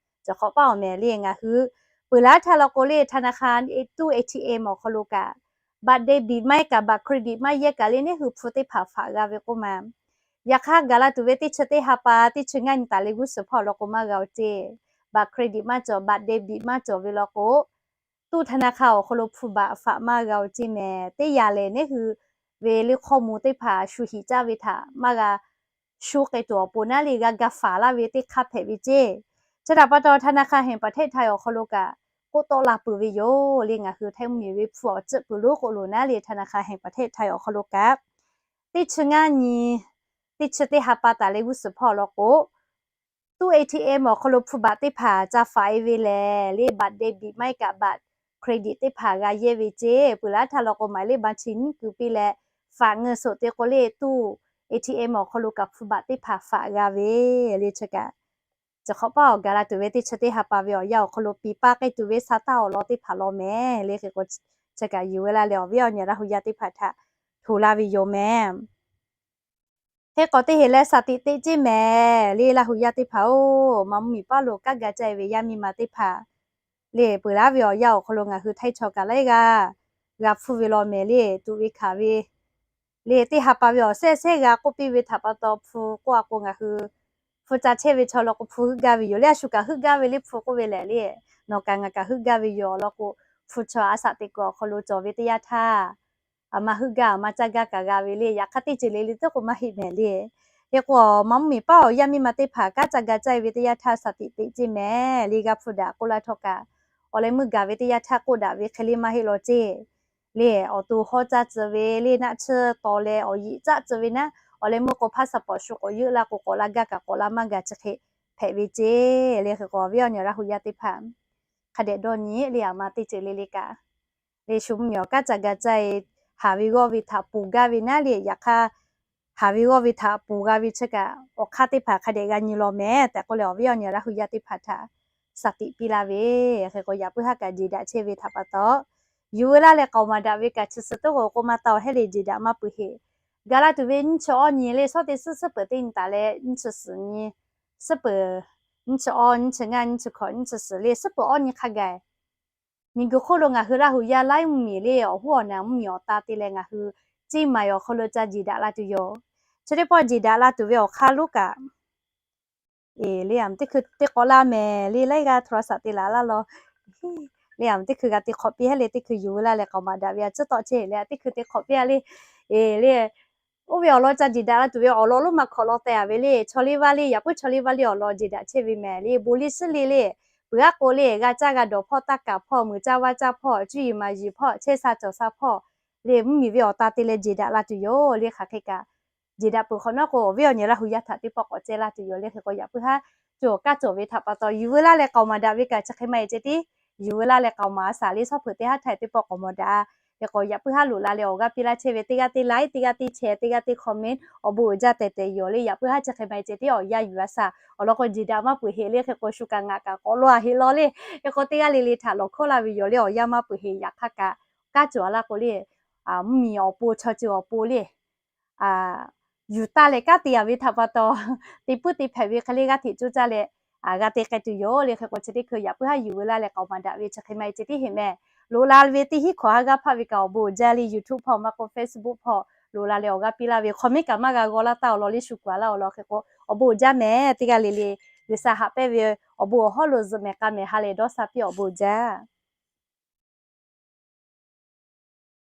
cawˬ hk'awꞈ paˇ awˬ mehˍ le ngaˬ hui peuˬ laˇ htaˇ law k'o le, ธนาคาร ตู้ เอทีเอ็ม awˬ hk'aw lo kaꞈ, บัตรเดบิต maˇ heˆ kaꞈ บัตรเครดิต maˇ yehˇ kaꞈ le neˉ hui hpu teˇ hpaˍ faꞈ g'a ve k'oˆ ma. Yaꞈ hk'aˇ gaˬ la tuˬ ve teˇ chi teˇ ha pa teˇ chi ngaˇ nyi taˍ le g'uˇ suhˍ hpawˇ law k'o maˇ g'a-oˬ ceˇ. บัตรเครดิต maˇ cawˬ, บัตรเดบิต maˇ cawˬ ve law k'o, ตู้ธนาคาร awˬ hk'aw lo hpu baꞈ faꞈ maˇ g'a-oˬ ceˇ mehˍ. Teˇ yanˇ lehˬ neˉ hui ve le hkawˇ mvuh teˇ hpaˍ shu hiꞈ caˇ ve htaꞈ maˇ g'a shu k'ai tuˬ awˬ pon naˉ le g'a ga faˍ laˇ ve teˇ hk'aˇ hpehꞈ ve ceˇ. Chi htaꞈ pa taw ธนาคารแห่งประเทศไทย awˬ hk'aw lo kaꞈ k'oˆ tawˆ la peuˬ ve yoˬ le. Ngaˬ hui Htaiˇ mvuhˇmiˬ ve hpu awˬ ceuˬ peuˬ lonˉ k'oˆ lo naˉ le ธนาคารแห่งประเทศไทย awˬ hk'aw lo kaꞈ teˇ chi ngaˇ nyi teˇ chi teˇ ha pa taˍ leh g'uˇ suhˍ hpawˇ law k'o, tuˉ ATM awˬ hk'aw lo hpu baꞈ teˇ hpaˍ ca faꞈ e ve lehˬ le, บัตรเดบิต maˇ heˆ kaꞈ บัตรเครดิต teˇ hpaˍ g'a yehˇ ve ceˇ. Peuˬ laˇ htaˇ law k'o, หมายเลขบัญชี nyiˉ kuiˬ piˇ leh, faꞈ ngeu soꞈ te k'o le, tuˉ ATM awˬ hk'aw lo kaꞈ hpu baꞈ teˇ hpaˍ faꞈ g'a ve le. Chi kaꞈ, chi hk'awꞈ paˇ awˬ gaˬ la tuˬ ve teˇ chi teˇ ha pa ve awˬ yanˇ awˬ hk'aw lo piˍ paˇ k'ai tuˬ ve sa taˇ awˬ lawn teˇ hpaˍ law mehˍ le. Hk'e k'o, chi kaꞈ yuˬ ve laˇ leh awˬ viˉ awˬ nyi Laˇ hu yaˇ teˇ hpaˍ htaꞈ hto laˇ ve yoˬ mehˍ. Hk'e k'o teˇ heˍ leh สติ teꞈ ceˇ mehˍ le. Laˇ hu yaˇ teˇ hpaˍ-oˬ, ma mvuhˇmiˬ paˇ lo kanˉ ga caˇ e ve yaˇ miˇ ma teˇ hpaˍ le, peuˬ laˇ ve awˬ yanˇ awˬ hk'aw lo ngaˬ hui Htaiˇ chaw kaꞈ laiˉ g'aˇ g'a hpfuhˇ ve law mehˍ le. Tuꞈ ve hkanˍ ve le, teˇ ha pa ve awˬ sehˉ sehˉ g'a k'oˆ piˇ ve htaꞈ pa taw, hpu k'oˆ a k'o ngaˬ hui hpu ca chehˇ ve chaw law k'o hpu heuˆ gaˇ ve yoˬ le. A shu kaꞈ heuˆ gaˇ ve le hpu k'oˆ ve lehˬ le, nawˬ kaꞈ ngaˬ kaꞈ heuˆ gaˇ ve yoˬ. Awˬ lawn k'o, hpu chaw a shaꞈ teꞈ kuiˬ awˬ hk'aw lo cawˬ ve teˇ yanˇ htaˇ, a ma heuˆ gaˇ a ma caˇ gaˇ kaꞈ g'a ve le. Yaꞈ hk'aˇ teˇ ceuˬ le le tiˉ k'o maˇ heˆ mehˍ le. Hk'e k'o, ma mvuhˇmiˬ paˇ awˬ yaˇ miˇ ma teˇ hpaˍ kanˉ ca ga caˇ e ve teˇ yanˇ htaˇ สติ teꞈ ceˇ mehˍ le. G'a hpu daꞈ k'oˆ laˇ htawˇ kaꞈ, awˬ leh meuˇ gaˬ ve teˇ yanˇ htaˇ k'oˆ daꞈ ve hk'e le maˇ heˆ law ceˇ le. Awˬ to hawˉ caˇ tcuh ve le, naˆ tsuhˇ taw leh awˬ yiꞈ caˆ tcuh ve naˉ, awˬ leh meuˇ k'o พาสปอร์ต shu k'awꞈ yeuˆ laˇ k'o k'awꞈ la gaˇ kaꞈ k'awꞈ la maˇ gaˬ chi hk'e hpehꞈ ve ceˇ le. Hk'e k'o, awˬ viˉ awˬ nyi Laˇ hu yaˇ teˇ hpaˍ hk'a dehꞈ dawˇ nyi le. A ma teˇ ceuˬ le le kaꞈ le, shu mvuhˇmiˬ awˬ kanˉ ca ga caˇ e, haˍ ve g'awˇ ve htaꞈ ponˬ gaˇ ve naˉ le. Yaꞈ hk'aˇ, haˍ ve g'awˇ ve htaꞈ ponˬ g'a ve chi kaꞈ awˬ hk'aˇ teˇ hpaˍ hk'a dehꞈ g'a nyi law mehˍ tehꞈ k'oˆ leh, awˬ viˉ awˬ nyi Laˇ hu yaˇ teˇ hpaˍ htaꞈ สติ piˇ laˇ ve. Hk'e k'o, yaꞈ puiˉ haˉ kaꞈ jeˬ daꞈ chehˇ ve htaꞈ pa taw, yuˬ ve laˇ leh k'aoˍ maˍ daꞈ ve kaꞈ chi suh tuˉ k'o k'oˆ maˇ taˇ-oˬ, heˆ le jeˬ daꞈ maˇ peuˬ heˆ. Gaˬ la tuˬ ve nyiˇ chi awˇ nyi le, shawˉ teˇ suhˉ suhˉ peuˬ teˇ nyi taˍ leh nyiˇ chi suhˍ nyi, suhˉ peuˬ nyiˇ chi awˇ, nyiˇ chi ngaˇ, nyiˇ chi hkawꞈ, nyiˇ chi suhˍ le, suhˉ peuˬ awˇ nyi hk'a gaˬ miˬguiˬ hk'oˆ lo ngaˬ hui Laˇ hu yaˇ laiˉ mvuhˇmiˬ le, awˬ hoˉ awˬ naˬ mvuhˇmiˬ awˬ ta te leh ngaˬ hui Ciˇ maiˍ awˬ hk'aw lo ca jeˬ daꞈ la tuˬ yoˬ. Chi teˇ pawˆ jeˬ daꞈ la tuˬ ve awˬ hk'aˇ lonˉ kaꞈ, e le, a teˇ hkui teˇ k'awꞈ laˇ mehˍ le, laiˉ g'aˇ โทรศัพท์ te laˬ laˇ law le, a teˇ hkui g'a te hk'awꞈ piˇ heˆ le, teˇ hkui yuˬ ve laˇ leh k'aoˍ maˍ daꞈ ve a ciˉ tawˆ chehˇ le, a teˇ hkui te hk'awꞈ piˇ a le. E le, oˇ ve awˬ lawn ca jeˬ daꞈ la tuˬ ve awˬ lawn lonˉ ma hkawꞈ law teh a ve le, chaw liˇ vaˇ liˇ, yaꞈ puiˉ chaw liˇ vaˇ liˇ awˬ lawn jeˬ daꞈ chehˇ ve mehˍ le. Bon liˇ suhˉ liˇ le, peuˬ aˉ k'o le, g'a caˇ g'a dawˬ hpawˇ, taˇ kaˍ hpawˇ, muiˬ caˇ vaˇ caˇ hpawˇ, cuˇ yiˍ maˍ yiˍ hpawˇ, chehˇ sha cawˬ sha hpawˇ le, mvuhˇmiˬ ve awˬ ta te leh jeˬ daꞈ la tuˬ yoˬ le. Hk'aˬ hk'e kaꞈ jeˬ daꞈ peuˬ hk'awꞈ nawˉ k'o, awˬ viˉ awˬ nyi Laˇ hu yaˇ htaꞈ teˇ pawˆ k'awꞈ ceh laˇ tuˬ yoˬ le. Hk'e k'o, yaꞈ puiˉ haˉ cawˬ kaˇ cawˬ ve htaꞈ pa taw, yuˬ ve laˇ leh k'aoˍ maˍ daꞈ ve kaꞈ chi hk'e maˇ heˆ ceh tiˉ, yuˬ ve laˇ leh k'aoˍ maˍ a shaˍ le, shawˉ hpeuꞈ teˇ haˉ htaˇ teˇ pawˆ k'awꞈ maw daꞈ. Hk'e k'o, yaꞈ puiˉ haˉ loꞈ la leh awˬ g'aˇ piˇ laˇ chehˇ ve teˇ g'aˇ teˇ like, teˇ g'aˇ teˇ share, teˇ g'aˇ teˇ comment, awˬ bon uiˍ jaˇ tehꞈ tehꞈ yoˬ le. Yaꞈ puiˉ haˉ chi hk'e maˇ heˆ ceh tiˉ awˬ yanˇ yuˬ a shaˍ awˬ lawn k'o, jeˬ daꞈ maˇ peuˬ heˆ le. Hk'e k'o, shu kaꞈ ngaˬ kaꞈ k'awꞈ law a heˆ law le. Hk'e k'o, teˇ g'aˇ le le htaꞈ lawˬ hkawˉ laˇ ve yoˬ le. Awˬ yanˇ maˇ peuˬ heˆ, yaꞈ hk'aˇ kaꞈ kanˉ cawˬ a laˇ k'o le, mvuhˇmiˬ awˬ pon, chaw ceuˬ awˬ pon le, yuˬ taˇ leh kanˉ te a ve htaꞈ pa taw, te puiˉ te hpehꞈ ve hk'e le g'aˇ hteꞈ coˇ caˇ leh g'a te k'ai tuˬ yoˬ le. Hk'e k'o, chi teˇ hkui yaꞈ puiˉ haˉ yuˬ ve laˇ leh k'aoˍ maˍ daꞈ ve chi hk'e maˇ heˆ ceh tiˉ heˆ mehˍ. Loꞈ la ve teˇ hinˉ hkawꞈ ha g'aˇ hpaˇ ve kaꞈ awˬ bon uiˍ jaˇ le. YouTube hpawˇ maˇ k'oˆ Facebook hpawˇ loꞈ la leh awˬ g'aˇ piˇ laˇ ve, comment kaꞈ maˇ g'a g'aw laˇ taˇ awˬ lawn le, shu kuˬ a laˇ awˬ lawn. Hk'e k'o, awˬ bon uiˍ jaˇ mehˍ. Teˇ g'aˇ le le G'uiˬsha haꞈ pehnˇ ve awˬ bon awˬ hawˉ lo zuhꞈ mehˍ k'a mehˍ ha lehˬ dawˇ sha piˇ, awˬ bon uiˍ jaˇ.